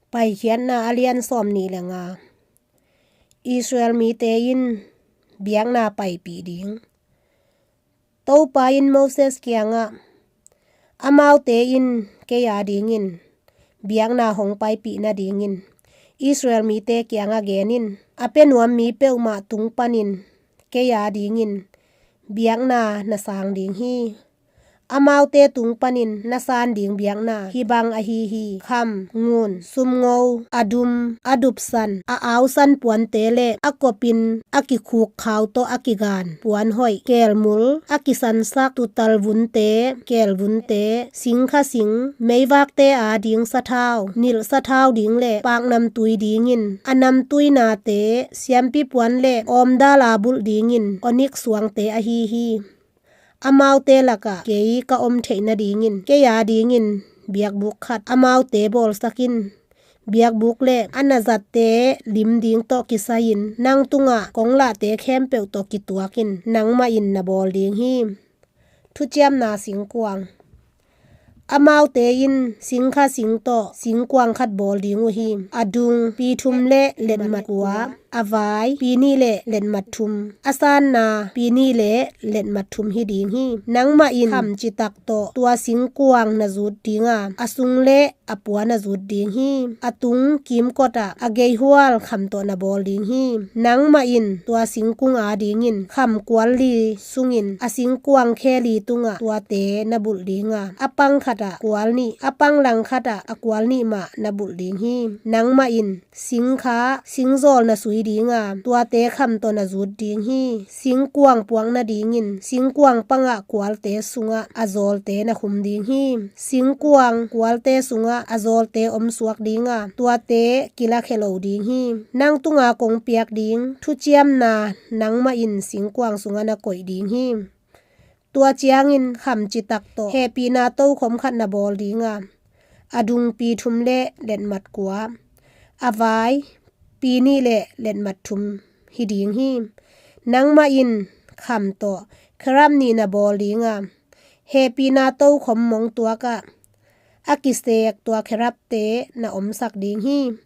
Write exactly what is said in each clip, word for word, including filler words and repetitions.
Paikhiatna a lian sawm nih le nga. Israel mite in biakna paipih ding. Topa in Moses kiangah, amaute in kei a dingin biakna hong paipih nadingin Israel mite kiangah gen in, a pia nuam mi peuhmah tung panin kei a dingin biakna na sang ding hi. Amaute tung panin na san ding biakna hih bang ahi hi: kham, ngun, sumngo, a dum, a dupsan, a ausan puante le a kopin a kikhukkhau tawh a kigan puan hoih, keelmul, a kisansak tutal vunte, keelvunte, singkha sing, meivakte a ding sathau, nilh sathau ding le paknamtui dingin a namtuinate, siampi puan le awmdal a bulh dingin onik suangte ahi hi. Amaute lakah kei ka om theih nadingin kei a dingin biakbuk khat amaute bawlsak in. Biakbuk le a na zatte lim ding tawh kisai-in nang tungah kong lahte khempeuh tawh kituakin nangmah in na bawl ding hi. Thuciamna singkuang. Amaute in singkha sing tawh singkuang khat bawl ding uh hi. A dung pi thum le letmat kua, a vai pi nih le letmat thum, a sanna pi nih le letmat thum hi ding hi. Nangmah in kham citak tawh tua singkuang na zut ding a, a sung le a pua na zut ding hi. A tung kimkot ah a geihual kham tawh na bawl ding hi. Nangmah in tua singkung a dingin kham kual li sungin a singkuang khe li tungah tuate na bulh ding a, a pang khatah kual nih, a pang lang khatah a kual nih mah na bulh ding hi. Nangmah in singkha singzawl na sui ding a, tuate kham tawh na zut ding hi. Singkuang puak nadingin singkuang pangah kualte sungah a zawlte na khum ding hi. Singkuang kualte sungah a zawlte omsuak ding a, tuate kilakhia lo ding hi. Nang tunga kong piak ding thuciamna nangmah in singkuang sungah na koih ding hi. Tua ciangin kham citak tawh hehpihna tokhom khat na bawl ding a, a dung pi thum le letmat kua, a vai pi nih le letmat thum hi ding hi. Nangmah in kham tawh kherap nih na bawl ding a, hehpihna tokhom mong tuakah a kisek tua kherapte na omsak ding hi.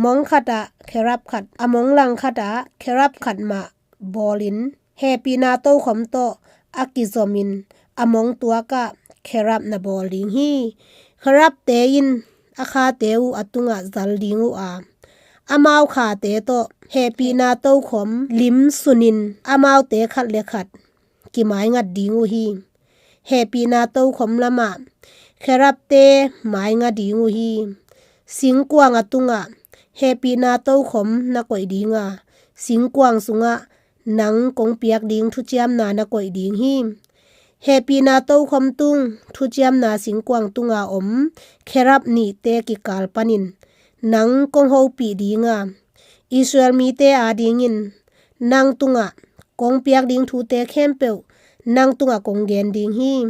Mong khatah kherap khat, a mong lang khatah kherap khat mah bawlin, hehpihna tokhom tawh a kizomin a mong tuakah kherap na bawl ding hi. Kherapte in a khate uh a tungah zal ding uh a, amau khate tawh hehpihna tokhom lim sunin amaute khat le khat kimaingat ding uh hi. Hehpihna tokhom lamah kherapte mainga ding uh hi. Singkuang a tungah hehpihna tokhom na koih ding a, singkuang sungah nang kong piak ding thuciamna na koih ding hi. Hehpihna tokhom tung thuciamna singkuang tunga om kherap nihte kikal panin nang kong hopih ding a, Israel mite adingin nang tungah kong piak ding thute khempeuh nang tungah kong gen ding hi.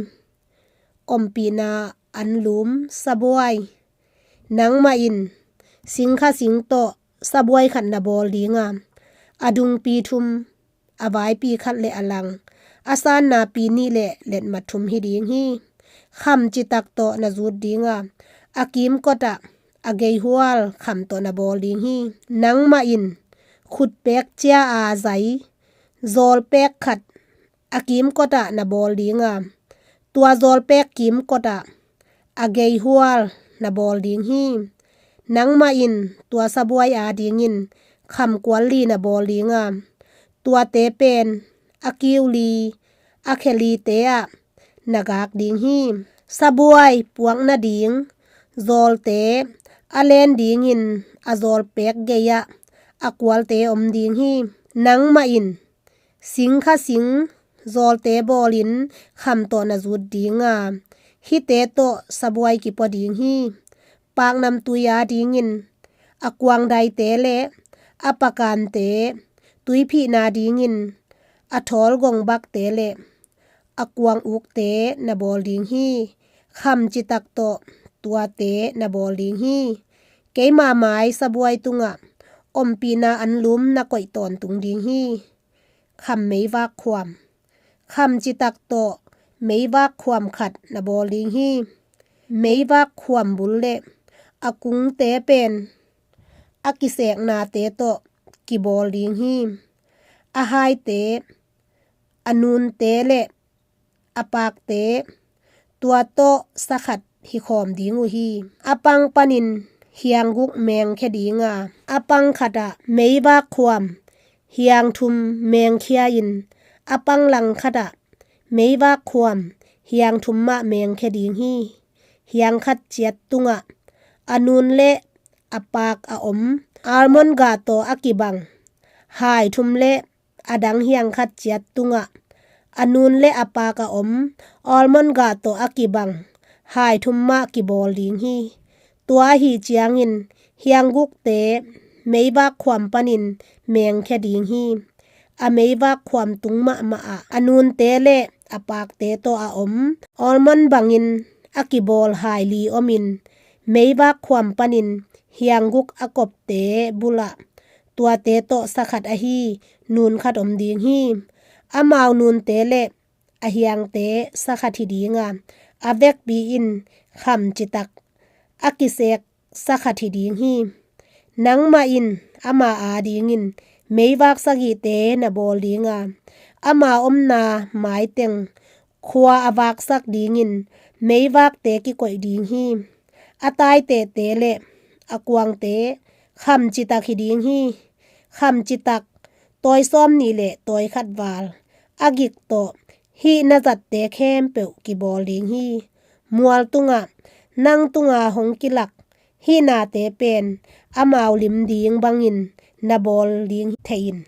Ompihna anlum sabuai. Nangmah in singkha sing tawh sabuai khat na bawl ding a, a dung pi thum, a vaipi khat le a lang, a sanna pi nih le letmat thum hi ding hi. Kham citak tawh na zut ding a, a kimkot ah a geihual kham tawh na bawl ding hi. Nangmah in khutpek cia a zai zawlpek khat a kimkot ah na bawl ding a, tua zawlpek kimkot ah a geihual na bawl ding hi. Nangmah in tua sabuai adingin kham kual li na bawl ding a, tuate pen a kiu li, a khe lite ah na gak ding hi. Sabuai puak nading zawlte a len dingin a zawlpek gei-ah a kualte om ding hi. Nangmah in singkha sing zawlte bawlin kham tawh na zut ding a, hihte tawh sabuai kipua ding hi. Paknamtui adingin a kuangdaite le a pakante, tuiphihna dingin a thawl gongbakte le a kuang ukte na bawl ding hi. Kham citak tawh tuate na bawl ding hi. Keima mai sabuai tungah ompihna anlum na koih tawntung ding hi. Kham meivak khuam. Kham citak tawh meivak khuam khat na bawl ding hi. Meivak khuam bul le a kungte pen a kiseknate tawh kibawl ding hi. A haite, a nunte le a pakte, tua tawh sakhat hi khawm ding uh hi. A pang panin hiang guk mengkhia ding a, a pang khatah meivak khuam hiang thum mengkhia in, a pang lang khatah meivak khuam hiang thum mah mengkhia ding hi. Hiang khat ciat tungah a nun le a pak a om almond gah tawh a kibang hai thum le a dang hiang khat ciat tungah a nun le a pak a om almond gah tawh a kibang hai thum mah kibawl ding hi. Tua ahi ciangin hiang gukte meivak khuam panin mengkhia ding hi. A meivak khuam tung mahmah ah a nunte le a pakte tawh a om almond bangin a kibawl hai li omin, meivak khuam panin hiang guk a kopte bulah tuate tawh sakhat ahi nun khat om ding hi. Amau nunte le a hiangte sakhat hi ding a, a vekpi in kham citak a kisek sakhat hi ding hi. Nangmah in ama adingin meivak sagihte na bawl ding a, ama omna maiteng khua a vaksak dingin meivakte kikoih ding hi. A taitehte le a kuangte kham citak hi ding hi. Kham citak, tawi sawm nih le tawi khat val a gik tawh hih na zatte khempeuh kibawl ding hi. Mual tungah nang tunga hong kilak hih nate pen amau lim ding bangin na bawl ding thei in.